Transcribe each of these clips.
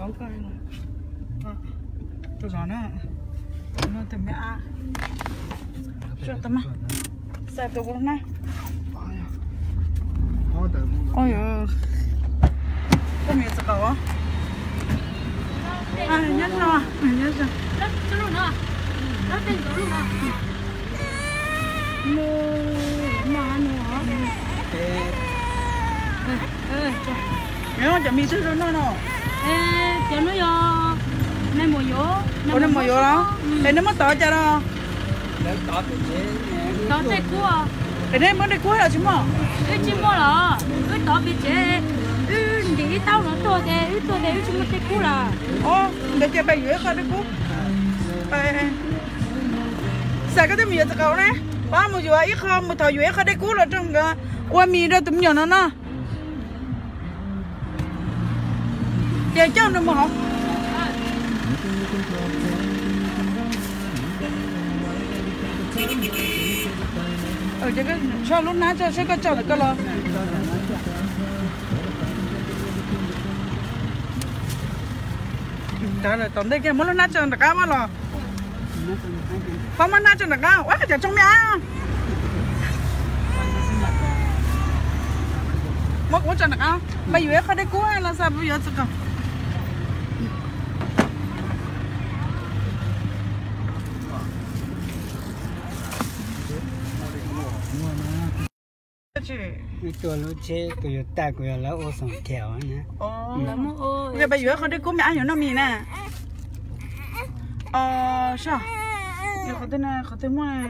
Tus no na, tus me ab, xa tus na. Oj, koj mus txog qhov nyob no, nyob no. Cov mis twg zoo noj no? Cov no yog nais maum yuav. Ua nais maum yuav los? Es neb muab tov cas los? Tov dej kub. Es neb muab dej kub los tsis muaj? Wb tsis muaj los wb tov pem tsev, wb ntim ib taub no tuaj ces wb tuaj ces wb tsis muaj dej kub lawm. Ntawd ces peb yuav ib qho dej kub. Xam koj twb mus yuav txiv qaub ne, pab mus yuav ib qho, mus thov yuav ib qho dej kub los rau nkawd ua mis rau tus me nyuam no no. Ces coj nws mus hov. Tso lub hnab tso seb koj tso ntawm koj los. Tom ntej kiag muab lub hnab tso nram qab mab los. Pab muab hnab tso nram qab, ua cov tsoom me ab. Muab kuv tso nram qab, pab yuav ib qho dej kub los xa pab yuav txiv qaub. Wb tuaj lub tsheb Toyota kuv yog lawv ua xoom thiam na. Pab yuav ib qho dej kub me ab yuav noj mis na. Soj, yog qhov twg na, qhov twg muaj,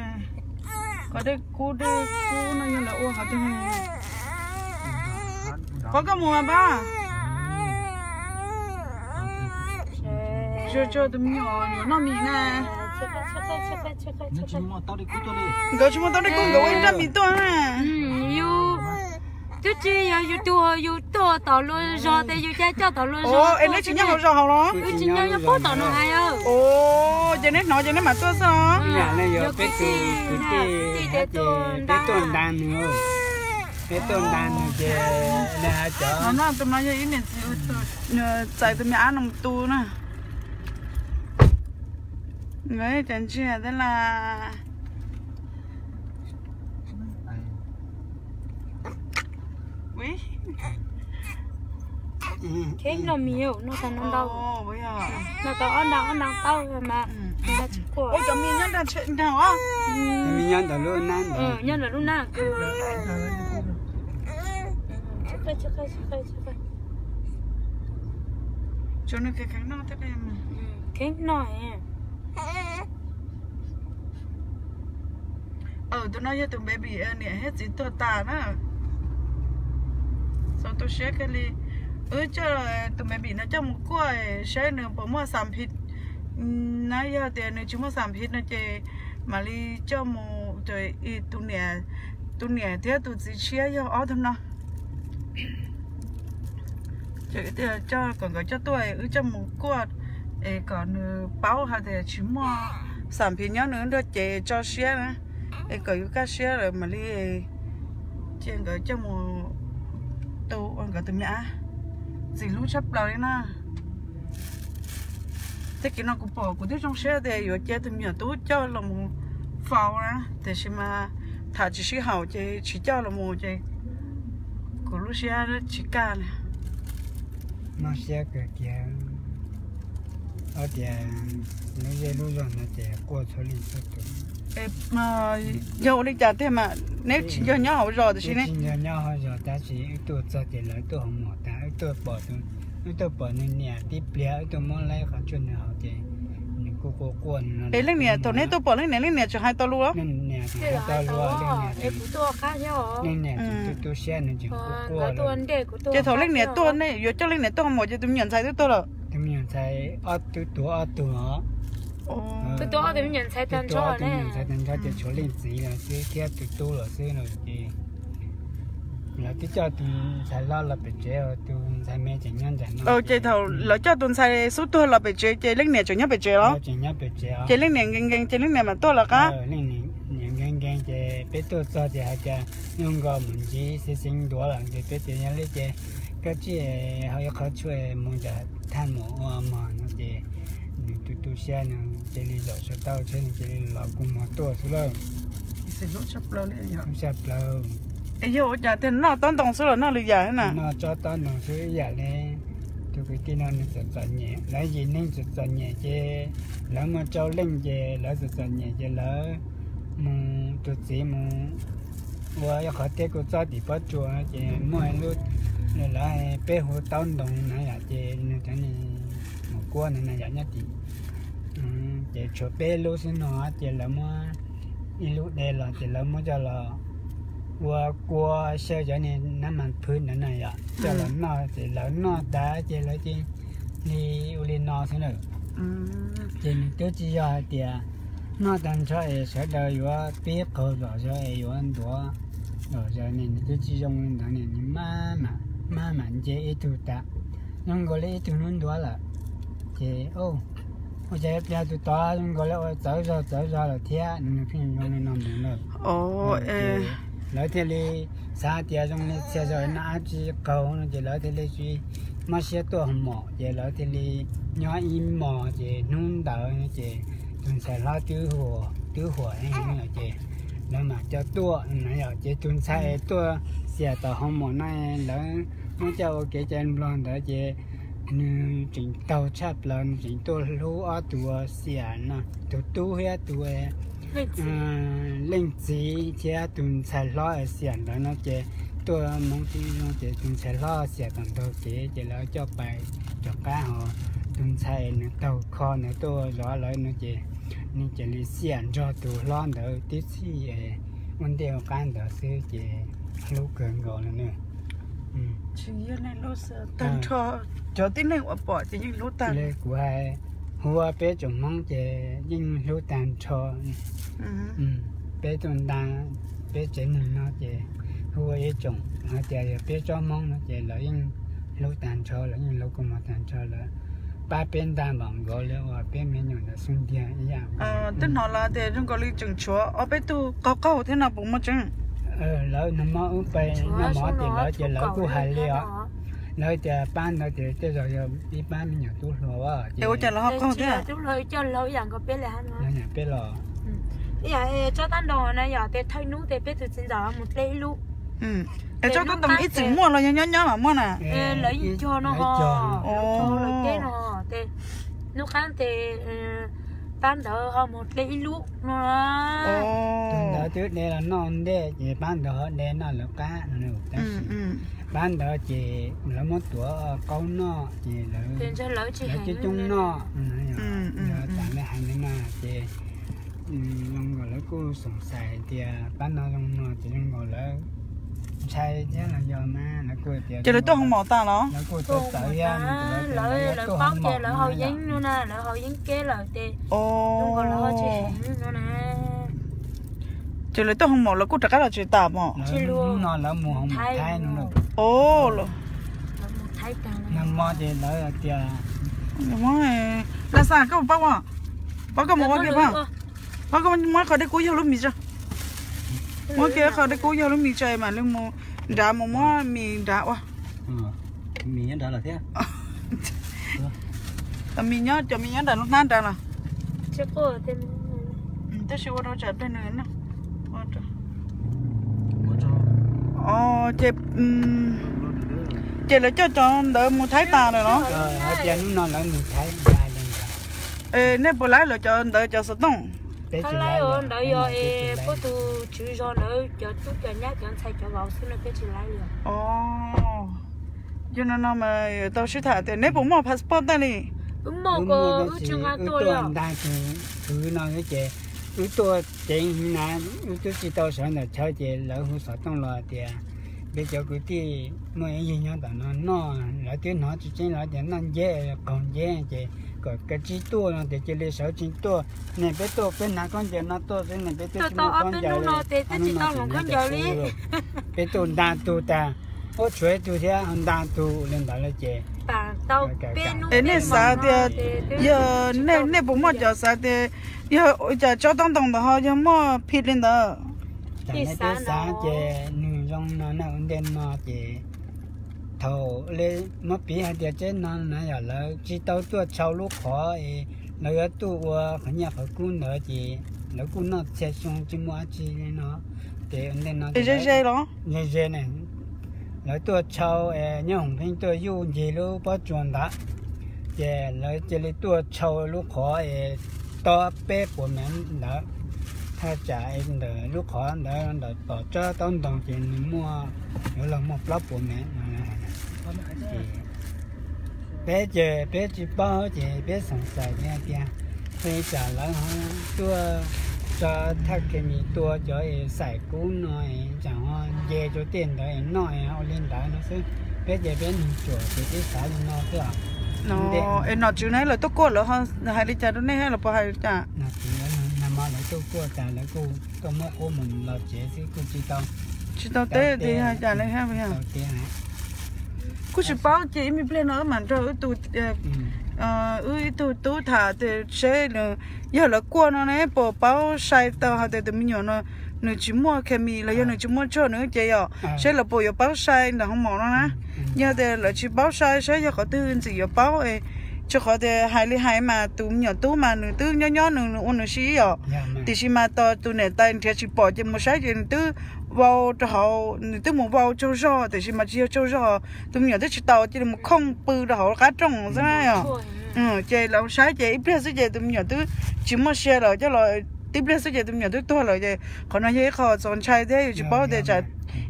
qhov dej kub, dej kub no yog lawv ua qhov twg? Qhov koj mus mas pab. Tsuag tsuag tus me nyuam yuav noj mis na. Nkawd tsis muaj tau dej kub, nkawd ua ib rab mis tuaj na. Twb tsis yog yus tus, yus tuaj tom luag zos ces yus caj coj tom luag zos. Es neb tsis nyob hauv zos hauv los? Wb tsis nyob, nyob puag tom no hais. Ces neb hnov ces neb mam tuaj xwb os. Yog peb tus kwv tij, peb tuaj ntas nws, peb tuaj ntas nws ces, no tus no yog ib niam txiv txais tus me ab no mus tu na. Cov ntsiag tej las. Kheeb noj mis, noj tau no ntau, noj tau ob nta ob nta taub mas. Ua cov mis nyob nrag os. Mis nyob ntawm lub nab, nyob ntawm lub nab. Tsuas nws kheev noj thiab. Kheev noj. Tus no yog tus baby niam thiab txiv tuag tas na. Txaus tu siab kawg li. Wb coj tus baby no coj mus kuaj saib nws puas muaj xam phiv na. Yog tias nws tsis muaj xam phiv no ces mam li coj mus. Tus niam, tus niam thiab tus txiv tshiab yog ob tug no. Ces wb thiaj coj kom nkawd coj tuaj, wb coj mus kuaj es kom nws paub hais tias tsis muaj xam phiv nyob nws nrog cev tso siab na, es kom yus kaj siab lawm mam li cia nkawd coj mus tu ua nkawd tus me ab. Txim hlub tshaj plaws li na. Tag kis no kuv pom kuv twb zoo siab tias yuav cia tus me nyuam tub coj los mus faus na, tiam sis mas tham tsis sib haum ces tsis coj los mus ces kuv lub siab tsis kaj li. Mob siab kawg kiag. Ob tias lub zej lub zog no ces quaj txhua leej txhua tus. Yog ua li cas tiag mas neb tsis nco nyob hauv zos tiam sis ne? Tsis nco nyob hauv zos tab sis wb tuaj txog ces lawv tuaj hauv mos tas, wb tuaj pom, wb tuaj pom nws niam tib pliag, wb tuaj muab laib qhov tshuaj nws haus ces nws kuj quaj quaj no. Es leej niam thaum neb tuaj pom leej niam, leej niam tseem hais tau lus? Leej niam tseem hais tau lus, leej niam tseem tu tu siab, nws tseem quaj quaj. Ces thaum leej niam tuaj, yuav coj leej niam tuaj hauv mos ces tus me nyuam ntxhais twb tuag lawm. Tus me nyuam ntxhais ob tug, tuag ob tug os. Twb tuag ob tug me nyuam ntxhais tag nrho ces tshuav leej txiv lawm xwb thiab tus tub lawm xwb no ces lawv twb coj tus ntxhais hlob los pem tsev, tus ntxhais me tseem nyob ntawm no. Ces thaum lawv coj tus ntxhais xub tuag los pem tsev ces leej niam tseem nyob pem tsev los? Tseem nyob pem tsev os. Ces leej niam nkees nkees ces leej niam mam tuaj lawv qab. Leej niam nkees nkees ces peb tuaj txog ces hais tias nyuag nkaus mus ntsib xib xeeb ntuav lawm ces peb tias yog li ces koj tsij hau ib qho tshuaj mus nram thaj mus ua mog no ces nws tu tu siab no cia li zaum saum taub hau tsheb no cia li los kua muag tuaj xwb lawm. Hnub tshaj plaws. Es yog ua cas tiag, noj tob ntoo xwb los noj lwm yam na? Noj tsob tob ntoo xwb ib yam li tus kwv tij no nws txom txom nyem, lawv yim neeg txom txom nyem ces lawv muaj rau leej ces lawv txom txom nyem ces lawv mus, tus txiv mus ua ib qhov tiab kuj txob tim pob tsuas ces muaj ib lub, lawv peb hu taub ntoo na yom, ces nws cov ni mus kuab na yom nyob tim, ces tshuav peb lub xwb no ces lawv muab ib lub de los ces lawv muab coj los ua kua xyaw cov ni nab mas phwb ntawd na yom, coj los noj ces lawv noj tas ces lawv cia li ua li no xwb na. Ces nws twb tsis yog hais tias noj tag nrho es sawv daws yuav pib qaug zom zaws es yuav ntuav zom zaws ne, nws twb tsis zoo li ntawd ne, nws maj mam nce ib tug tas, zoo nkaus li ib tug hnub ntuav lawm. Ces ua cas tus tod zoo nkaus li ua txawv zog txawv zog lawm thiab, nws pheej zoo li no mus na. Lawv thiaj li xav tias zoo li txhia zaus noj dab tsi qaug no ces lawv thiaj li tsis mob siab tuaj hoo maum ces lawv thiaj li nyob ib hmos ces hnub ntawd ces tus ntxhais hlob twb huam heev lawm ces lawv mam coj tuaj na yom, ces tus ntxhais tuaj xiam tom hoo maum no lawv muab coj ua kev cai nplog ntawd ces nws tseem taug tshaj plaws, nws tseem tuaj hlub ob tug xiam no, tus tub thiab tus leej txiv thiab tus ntxhais hlob xiam ntawd no ces tuaj hmoob tib zoo ces tus ntxhais hlob xiam tom ntug kev ces lawv coj pais rov qab ho tus ntxhais nws taug kho ntawd tuaj zov lawv no ces nws cia li xiam nrog tus hlob ntawd tib txhij ua ntej ua qab ntawd xwb ces hlub kawg nkaus li na. Tsis yog neeg hlub xwb, tag nrho cov tib neeg uas pom ces yeej hlub tag li. Kuv hais, hu ua peb tsoom hmoob ces yeej hlub tag nrho. Peb tuaj nta peb tsev neeg no ces hu ua ib tsoom, hais tias yog peb tsoom hmoob no ces lawv yeej hlub tag nrho, lawv yeej hlub kua muag tag nrho, lawv pab peb ntag npaum nkaus li uas peb me nyuam ntawm xub ntiag ib yam. Twb hnov lawv tias zoo nkaus li tseem tshuav ob peb tug qaug qaug thiab no puas muaj tseeb? Lawv nag hmo wb pais noj mov tim lawv ces lawv kuj hais li os. Lawv tias pab ntawd ces tej zaum yog ib pab me nyuam tub hluas ces ua cas lawv ho qaug thiab? Tub hluas coj laus ib yam nkaus peb li. Peb los ib yam tsob tab nroo na yom, ces thawj hnub ces peb tus txiv ntxawm mus dlej ib lub. Es tsob tab nroo ib txwm muaj los yog nyob nyob mam muaj na? Lawv yeej cog no ho, lawv cog lawv teb no ces hnub qaab ces pab ntawd ho mus dlej ib lub no. Tus ntawd twb de los noj ntej ces pab ntawd ho de noj lawv qab no, tab sis pab ntawd ces lawv muab tuav qaub noj ces lawv coob coob noj. Yog tas li hais ntawd na ces zoo nkaus lawv kuj xoom xais hais tias pab no zoo no ces zoo nkaus lawv ntshai thiab los yog mas lawv kuj tias ces lawv tuaj hoo maum tas los? Lawv kuj tuaj txawv thiab, lawv paub tias lawv haus yeeb no na, lawv haus yeeb keb lawm ces zoo nkaus lawv ho tsis heev no na. Ces lawv tuaj hoo maum lawv kuj rov qab los tsev tas mos? Hnub no lawv mus hoo maum Thaib no. Nag hmo ces lawv tias, Laj Xaj, koj mus pab ua, pab koj mus ua kiag pab, pab koj muab qhov dej kub yog lub mis tso, muab kiag qhov dej kub yog lub mis tso mam li mus nrad mus muab mis nrad ua. Mis nyob nrad lawm thiab. Mis nyob, cov mis nyob nram lub hnab nrad los. Tab sis ua rau tsam peg nws no. Ces, ces lawv coj cov ntawd mus Thaib tas lawm los? Hais tias hnub no lawv mus Thaib. Nej puas laib lawv cov ntawd cov xov tooj? Ntawd yog puab tus tswv zos ntawd cov tub cov nyab cov ntxhais cov vauv xwb no, peb tsis laib li. Yog no no mas tau sib tham tias neb puas muaj passport tag li? Wb muaj, wb tsis nqa tuaj li. Wb tuaj nta tus kwv no ces wb tuaj ceev na, wb twb tsis tau sawv ntawm chaw ces lawv hu xov tooj los tias peb cov kwv tij muaj ib yig nyob tom no noj, lawv twb hnov tsis tseeb lawv tias noj nceb qaug nceb ces kom kav tsij tuaj no tias cia li sawv tsees tuaj. Niam peb tuaj peb hnav khaub ncaws no tuaj xwb, niam peb twb tsis muaj khaub ncaws li. Peb tuaj nta tus tas, ub tshuav ib tug thiab nta tus li ntawd lawm ces. Es nej xav tias yog nej puas muaj cov xav tias yog ua cas tsob taub ntoo ntawd ho yog muaj phim li ntawd? Tam nej peb xav ces nws zoo no na, ua ntej no ces thaum li muab piv hais tias tsev no na yog lawv tsis tau tuaj tshau lub qhov es lawv yuav tuaj ua qhov nyiaj qhov kub ntawd ces lawv kuj noj txhia xyoo tsis muaj dab tsi li no. Ces ntej no ze ze los ze ze ne, lawv tuaj tshau, nyob hoom pheej tuaj yuj ncig lub pob tsuas ntawd, ces lawv cia li tuaj tshau lub qhov es tob peb puas mev ntawd. Thaj tsam ntawm lub qhov ntawd ntawm tom tsob taub ntoos ces nws muaj, yuav los muaj plaub puas mev. Peb ces peb tsis paub ces peb xoom xais tias, ua li cas lawv ho tuaj tso thaj khes mis tua cov es xaim kub no es tsam ho nce rau tej ntawd es noj es ua li ntawd no xwb. Peb ces peb neeg ruam ces peb xav li no xwb os. Es nom tswv ne lawv tuaj kuaj lawv ho hais li cas rau nej, lawv puas hais li cas? Nag hmo lawv tuaj kuaj tas lawv kuj tuaj muab qub mus los tsev xwb kuj tsis tau, tsis tau teb tias hais cas li thiab. Kuj tsis paub ces ib me pliag no wb mam nrog wb tus, wb ib tug tub tham tias seb yog lawv kuaj no ne puas paub sai tau hais tias tus me nyuam no nws tsis muaj khes mis los yog nws tsis muaj tshuaj nws ces yom, seb lawv puas yuav paub sai ntawm hoo maum no na. Yog tias lawv tsis paub sai saib yog qhov twg ntxim yuav paub, tsis qhov tias hais li hais mas tus me nyuam tub mas nws twb nyob nyob nws ua nws si yom. Tiam sis mas tos tus niam tais nrhiav tsis pom ces mus saib ces nws twb vau rau hauv, nws twb mus vau tsaug zog tiam sis mas tsis yog tsaug zog, tus me nyuam twb tsis tau cia li mus khooj pw rau hauv qab rooj xwb na yom. Ces lawv saib ces ib pliag xwb ces tus me nyuam twb tsis muaj sia lawm coj los, tib pliag xwb ces tus me nyuam twb tuag lawm ces qhov no yog ib qho txaus ntshai thiab yus tsis paub tias tsam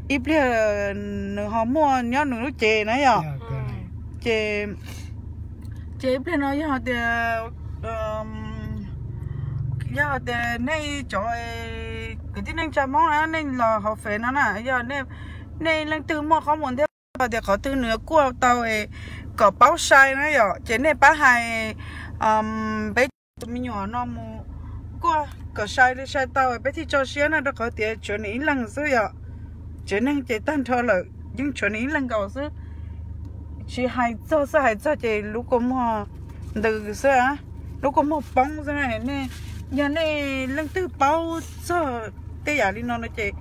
ib pliag nws ho muaj nyob nws lub cev na yom. Ces, ces ib pliag no yog tias, yog tias nej cov kwv tij neej tsa Hmoob na nej los hauv fem no na yog nej leej twg muaj qhob mus ntiab tias qhov twg nws kuaj tau kom paub sai na yom ces nej pab hais peb tus me nyuam no mus kuaj kom sai li sai tau peb thiaj tso siab na rau qhov tias tshuav nws ib leeg xwb yom. Tsev neeg ces tag nrho lawm yeej tshuav nws ib leeg nkaus xwb. Tsis hais txog xwb hais txog ces lub kua muag ntws xwb, lub kua muag poob xwb. Yog nej leej twg paub txog tej yam li no no ces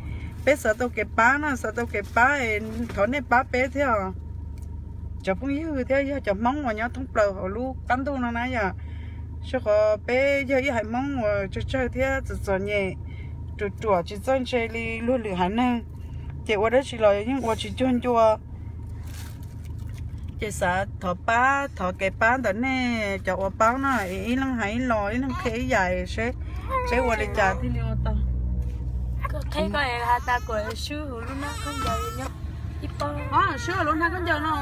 peb xav tau kev pab no, xav tau kev pab, thov nej pab peb thiab. Cov phooj ywg thiab yog cov Hmoob uas nyob thoob plaws hauv lub qab ntuj no na yom, rau qhov peb yog ib haiv Hmoob uas tsawg tsawg thiab txom txom nyem, ruam ruam tsis txawj ntse li luag lwm haiv neeg, ces ua dab tsi los yeej ua tsis cuag ncua. Ces xav thov pab, thov kev pab ntawm nej cov uas paub no, ib leeg hais ib los, ib leeg qhia ib yam, seb ua li cas thiaj li ua tau. Swb lub hnab khaub ncaws no.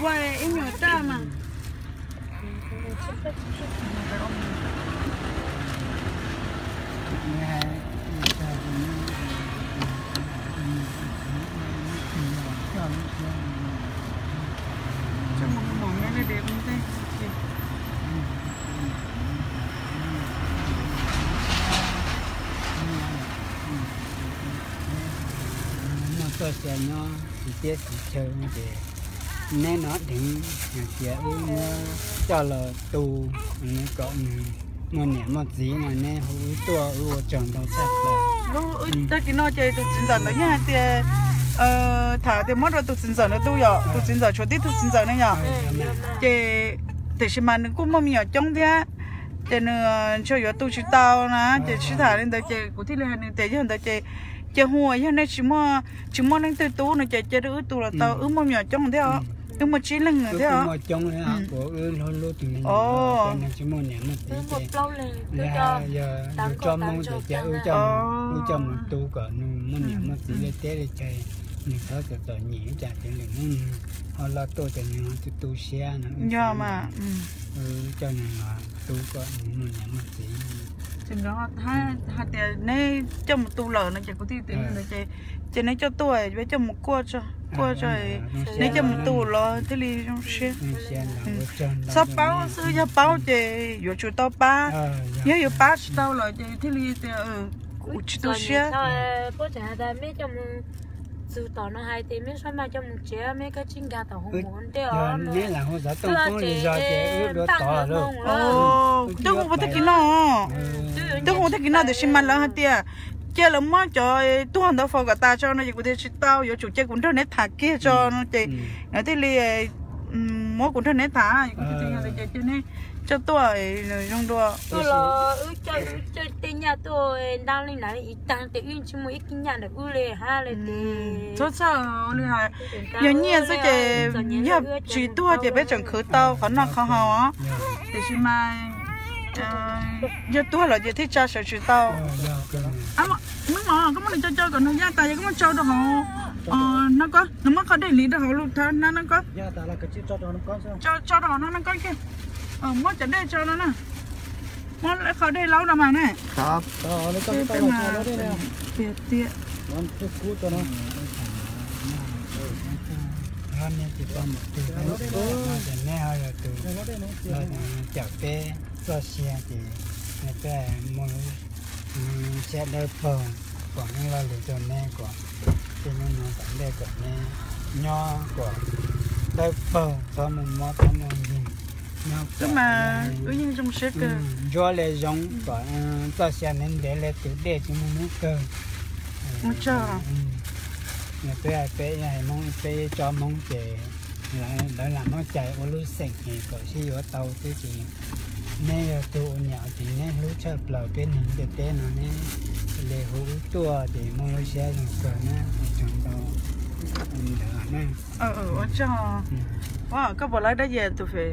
Ua ib nyuag raj mas. Muaj txoj sia nyob tsis tiab tsis chaw no ces neb nov dheev hais tias wb muab coj los tu kom nws muaj niam muaj txiv no neb hu wb tuaj wb ua tsaug ntau tshaj plaws. Tag kis no ces tus txiv ntxawm ntawd yeej hais tias, tham tias muab rau tus txiv ntxawm ntawd tu yom, tus txiv ntxawm tshuav tib tug txiv ntxawm ne yom. Ces tiam sis mas nws kuj muaj me nyuam coob thiab, ces nws ntshe yuav tu tsis tau na, ces sib tham li ntawd ces kuv thiaj li hais nws tias yog ntawd ces cia hu, yog nej tsis muaj, tsis muaj leej twg tu no ces cia rau wb tu los tau, wb muaj me nyuam coob thiab os, wb muaj tsib leeg thiab os. Yog tsob Hmoob ces cia wb coj mus tu kom nws muaj niam muaj txiv li teb li chaw, nws txhob txom txom nyem ib tsam ces lwm hnub nws ho los tuaj ces nws ho tu tu siab no. Yog mas, coj nws tu kom nws muaj niam muaj txiv. Hais tias neb coj mus tu lawm no ces kuv thiaj tias li ntawd ces, ces neb coj tuaj, coj mus kuaj, kuaj tso, neb coj mus tu los thiaj li zoo siab. Txhob paub xwb, yog paub ces yuav tsum tau pab, yog yuav pab tsis tau lawm ces thiaj li tias kuv tsis tu siab. Txug tom no hais tias meb sab mas coj mus tsev, meb koj tsij nkag tom hu mus ua ntej os. Twb hu tag kis no, twb hu tag kis no tiam sis mas lawv hais tias Cia lawv muab cov tuag ntawd faus kom tas tso no ces kuv tias tsis tau, yuav tsum cia kuv nrog neb tham kiag tso no ces lawv thiaj li muab kuv nrog neb tham. Kuv tias yog li ces cia neb coj tuaj zoo dua. Wb los wb coj wb coj tej nyaj tuaj nta li na ib tag ces wb tsis muaj ib kib nyaj ntawm wb li hab li ces txhob txhawj li hais. Yog nyiaj xwb ces yog tsis tuag ces peb tseem khwv tau qhov noj qhov haus os. Tiam sis mas yog tuag lawm ces thiaj tsa sawv tsis tau. Nub mos, koj muab nws co co kom nws yaj tas, yog koj muab tso rau hauv no, koj nws muab qhov dej liv rau hauv lub thawv na no koj. Tso rau hauv no no koj kiag. Muab cov dej tso no na. Muab qhov dej laub rau mas ne. Peb mas tiag tiag. Neb ho yog tus los cawm peb txoj sia ces nws peb muaj lub siab dawb paug, pom neb lo lus rau neb kom tej hnub no tom ntej kom neb nyob kom dawb paug, txhob muaj mob txhob muaj nkeeg, nyob kom ntsuab li zoo kom txoj sia ntev ntev li tus dej tsis muaj hnub kawg. Peb hais Hmoob, peb tsob Hmoob ces lawv lam muab cais ua lub xeem es kom sib yuav tau xwb ces neb yog tus ua niam ua txiv neb hlub tshaj plaws peb neeg ntiaj teb no, neb li hu wb tuaj ces muaj lub siab zoo kawg na, ua tsaug ntau ntawd na. Ua tsaug. Koj puas laib Dab Yias tus fem?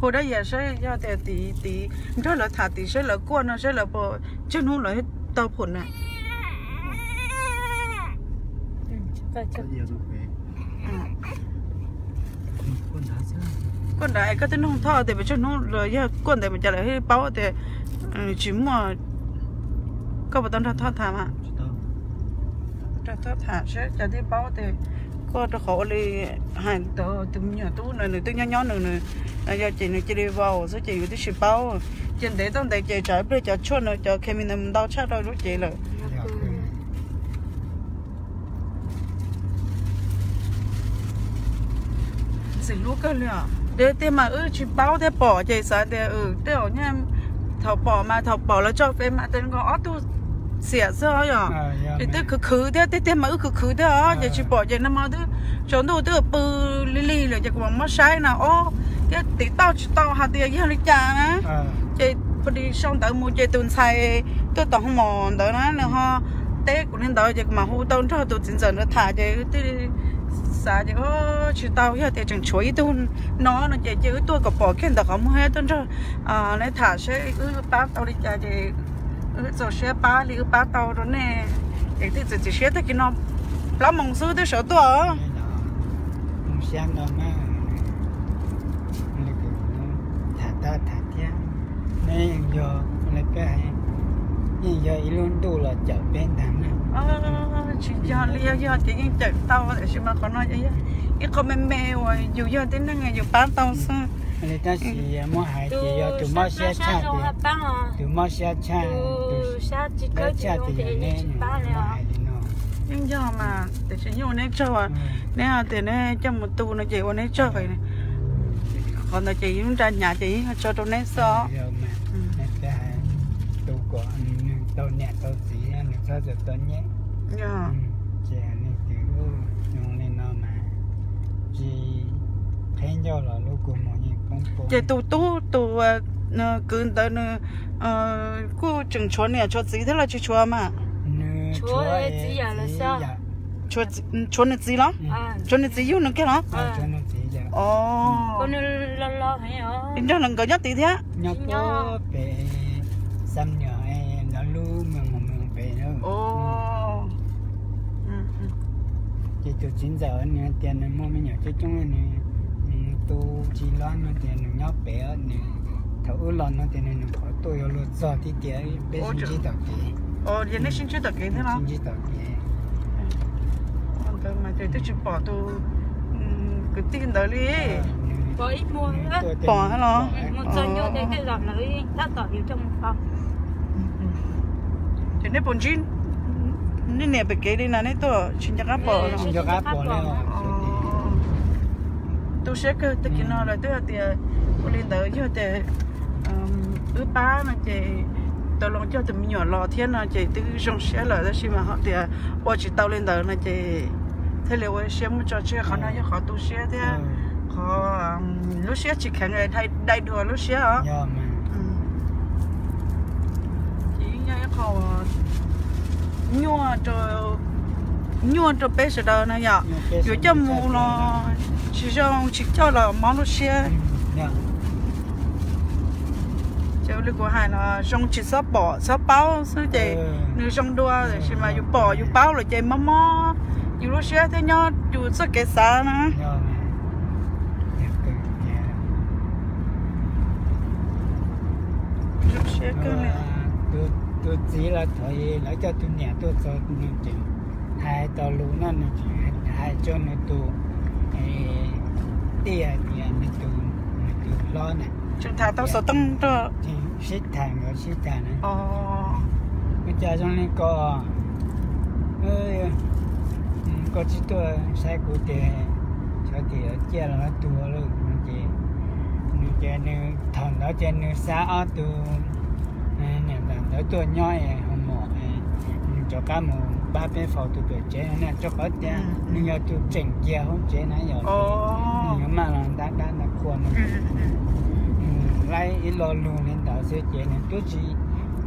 Hu Dab Yias saib yog tias tim, tim nrog lawv tham tim saib lawv kuaj no saib lawv puas tsawg hnub lawv tau phum na. Kuaj nrad es koj twb nug Thoj tias pes tsawg hnub los yog kuaj ntev mus cas lawv thiaj paub tias tsis muaj. Koj puas tau nrog Thoj tham mas? Nrog Thoj tham saib cas thiaj paub tias kuaj, rau qhov ua li hais tau tus me nyuam tub no nws twb nyob nyob nws, nws yog ces nws cia li vau xwb ces yus twb tsis paub. Cia ntev tau ntev ces tsam ib pliag cov tshuaj no cov khe mi ntau tshaj rau lub cev lawm. Ntxim hlub kawg li os. Tiag tiag mas wb tsis paub thiab pom ces xav tias tej zaum nyaj thaum pom mas thaum pom lawv tso fem mas tes nkaus ob tug xiam xwb os yom. Es twb khwv khwv thiab, tiag tiag mas wb khwv khwv thiab os, ces tsis pom ces nag hmo twb tsaus ntuj twb pw lig lig lawm ces kuv mam muab saib na ob, thiab tim tauj tsis tau hais tias yog li cas na. Ces pheej sau ntawv mus ces tus ntxhais tuaj tom hoo mos ntawd na nws ho teb kuv li ntawd ces kuv mam hu tau nrog tus txiv ntxawm ntawd tham ces wb thiaj li xav ces tsis tau, yog tias tseem tshuav ib tug no no ces cia wb tuaj kom pom kiag ntawm qhov muag thiab tuaj nrog neb tham seb wb pab tau li cas ces wb txaus siab pab li wb pab tau rau nej. Ces thiaj txiav txim siab tag kis no plaub moos xwb twb sawv tuaj. Zoo siab ntau na. Tham tab tham thiab, neb yeej yog li peb hais, yeej yog ib lub ntuj los cawm peb ntag na. Tsis yog li, yog yog ces yeej cawm tau, tiam sis mas qhov no yog ib qho me me uas yus yog tib neeg yus pab tau xwb. Li tab sis muab hais ces yog tus mob siab tshaj, tus mob siab tshaj, tus dawb tshaj ces yog neb, muab hais li no. Yeej yog mas, tiam sis yeej ua neb tsaug, neb hais tias neb coj mus tu no ces ua neb tsaug. Qhov ntawd ces yus lub nra hnyav ces yeej tso rau neb xwb. Neb peb hais tu kom nws tau niam tau txiv, nws txhob txawm tau nyeb. Ces nws twb zoo li no mas tsis qhib ncauj los lub kua muag yeej poob poob. Ces tus tub tus kwv ntawd nws kuj tseem tshuav niam tshuav txiv thiab los tsis tshuav mas? Nws tshuav, tshuav nws txiv los? Tshuav nws txiv yug nws kiag los? Nrog nkawd nyob tid thiab? Nyob pem Xam Nyom lawv lub moos pem. Ces tus txiv ntxawm nws tias nws muaj me nyuam coob coob, nws tu tsis los no tias nws nyob pem, nws thaum wb los no tias nws nyuam qhuav tuaj yuav luag txog tib tiam peb sib ntsib tom kev. Ces nej sib ntsib tom kev thiab los? Sib ntsib tom kev. Ntawd mas ces twb tsis pom tus kwv tij ntawd li. Pom los? Ces nej puas ntsib nej niam pem kev li na, nej tuaj tsis nco qab pom los? Tu siab kawg, tag kis no lawv twb hais tias ua li ntawd yog tias wb pab no ces Tau los coj tus me nyuam los thiab no ces twb zoo siab lawm, tab sis mas ho tias ua tsis tau li ntawd no ces thiaj li ua siab muab tso tseg. Qhov no yog qhov tu siab thiab qhov lub siab tsis kheev, dai dua lub siab os. Ces yog ib qho nyuaj, nyuaj rau peb sawv daws no yom. Yuav coj mus los tsis zoo, tsis coj los mob lub siab. Ces li kuv hais no, zoo tsis txhob pom txhob paub xwb ces nws zoo dua, tiam sis mas yus pom yus paub lawm ces mob mob yus lub siab thiab nyob yus txoj kev xav na. Zoo siab kawg li. Tus txiv los thaum lawv coj tus niam tuaj txog nws ces hais tau lus no, nws tseem hais rau nws tus tij hais tias nws tus, nws tus hlob na, tseem tham tau xov tooj rau, sib tham nkawd sib tham na. Ua cas zoo li ko, koj tsis tuaj saib kuv tias xyov tias yuav ciaj los tuag lawm no ces, nws ces nws thaum ntawd ces nws xa ob tug niam ntawm ntawd tuaj nyob ho mom, nws rov qab mus pab peb faus tus tuam tsev no na, rau qhov tias nws yog tus tseem cia hauv tsev na yom, nws yuav maj los ntab dab ntab qhua no. Nws laib ib lo lus li ntawd xwb ces nws twb tsis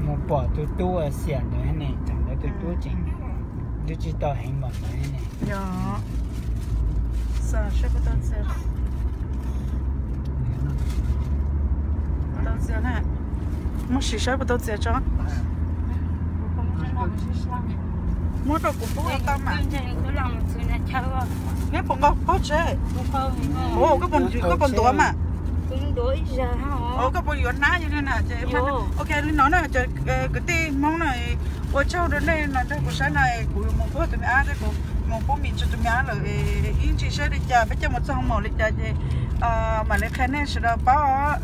mus pom tus tub xiam ntawd ne, thaum ntawd tus tub tseem twb tsis tau heev npaum ntawd ne. Muab sim saib puas tau txias tso. Muab rau kuv pub tau mas. Neb puas nqa pob tsheb? Koj puas ntuav mas? Koj puas yuav hnab yog li na? Ok, li no na, kwv tij Hmoob na, ua tsaug rau nej no nrog kuv saib na, kuv mus pub tus me ab thiab, kuv mus pub mis rau tus me ab lawm, ib ntsis saib li cas peb coj mus txog hoo maum li cas ces mam li qhia nej sawv daws paub os.